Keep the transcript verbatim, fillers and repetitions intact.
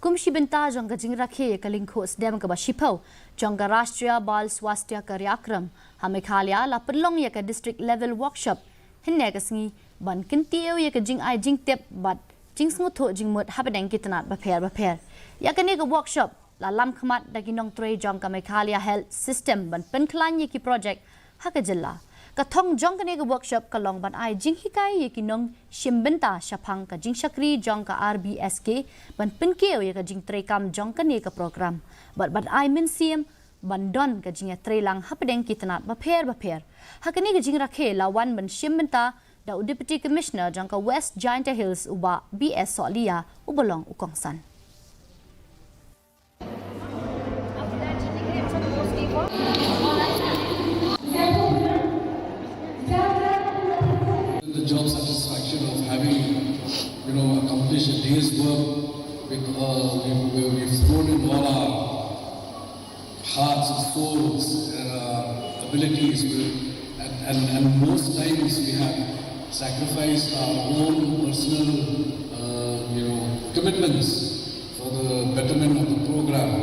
Kum shi bynta jong ka jingrakhe ïa ka lyngkhuh sdem kaba shiphew jong ka Rashtriya Bal Swasthya Karyakram, ha Meghalaya la pynlong ïa ka District Level Workshop hynne ka sngi ban kyntiew ïa ka jingai jingtip bad jingsngewthuh jingmut hapdeng ki tnat bapher bapher. Ïa kane ka workshop la lam khmat da ki nongtrei jong ka Meghalaya Health System ban pynkhlaiñ ïa ki projek ha ka jylla. Ka thong jong kane ka workshop ka long ban ai jinghikai ïa ki nongshim bynta shaphang ka jingshakri jong ka R B S K ban pynkiew ïa ka jingtreikam jong kane ka program bad ban ai mynsiem ban don ka jingïatreilang hapdeng ki tnat bapher bapher. Ha kane ka jingrakhe la wan ban shim bynta da u Deputy Commissioner jong ka West Jaintia Hills, u Bah B S Sohliya, uba long u kongsan. The job satisfaction of having, you know, accomplished a day's work with, uh, we, we, we've thrown in all our hearts and souls, uh, abilities, we, and, and, and most times we have sacrificed our own personal, uh, you know, commitments for the betterment of the program.